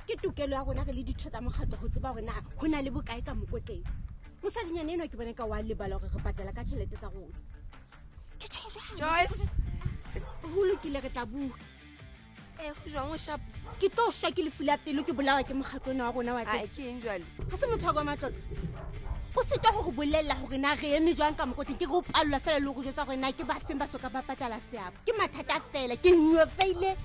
Ke tokelo ya rona re le ditho tsa mokgatlo go tseba gore na go na le bokae ka mokotleng. Mosadinyana enwa ke bone ka wa lebala gore re patela ka tšhelete tsa rona. Ke tjho jwang? Joyce. Ho lokile, re tla bua. Ee, go jwang o shapo? Ke tlo shwa ke lefu la pelo, ke bolawa ke mokgatlo ona wa rona wa tseba. Ke eng jwale? Ha se motho wa kwa matlotlo. O sitwa go re bolelela gore na re eme jwang ka mokotleng. Ke re o palelwa fela le go jwetsa gore na ke bafeng ba soka ba patala seabo. Ke mathata fela, ke nyofeile.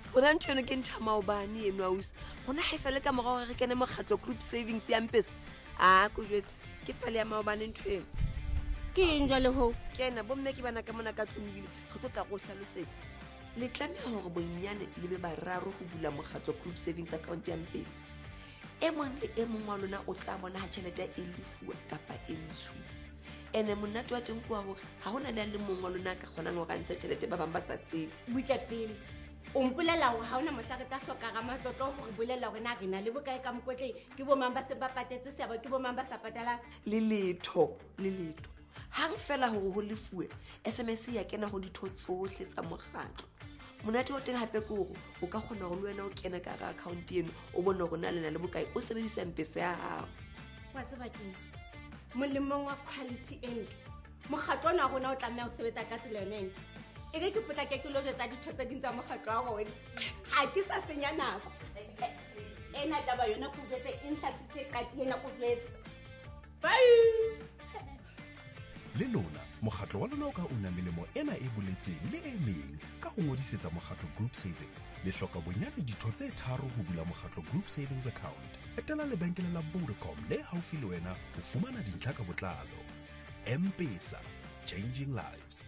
Gona ntho eno ke ntho ya maobane eno, ausi. Gona ga e sa le ka morago gore re kene mokgatlo group savings ya Mpesa. A ko jwetse, ke pale ya maobane ntho eno. Ke eng jwale ho? Ke ena bomme ke bana ka mona ka tlong, ebile re tlo tla go hlalosetsa. Le tlameha hore bonyane le be bararo ho bula mokgatlo group savings account ya Mpesa. E mong le e mong wa lona o tla bona ha tjhelete e lefuwa kapa e ntshuwa. Ene monate wa teng ke wa hore ha hona le a le mong wa lona a ka kgonang hore a ntshe tjhelete ba bang ba sa tsebe. Butle pele. O mpolela hore ha hona mohla re tla hloka ramatlotlo hore bolela hore na re na le bokae ka mokotleng, ke bo mang ba seng ba patetse seabo, ke bo mang ba sa patalang? Le letho, le letho. Hang fela hore ho lefuwe, SMS ya kena ho ditho tsohle tsa mokgatlo. Monate wa teng hape ke hore o ka kgona hore le wena o kene ka hara account eno, o bone hore na le na le bokae, o sebedisa Mpesa ya hao. Wa tseba keng? Molemong wa quality e ntle, mokgatlo ona wa rona o tlameha ho sebetsa ka tsela yona ena. E re ke potlake ke lo jwetsa ditho tse ding tsa mokgatlo wa rona. Ha ke sa senya nako. Ena taba yona ke o jwetse, e nhlatsitse qati ena ke o jwetse. Bye! Le lona mokgatlo wa lona o ka una melemo ena e boletsweng le e meng ka ho ngodisetsa mokgatlo group savings. Le hloka bonyane ditho tse tharo ho bula mokgatlo group savings account. Etela lebenkele la Vodacom le haufi le wena ho fumana dintlha ka botlalo. M-Pesa, changing lives.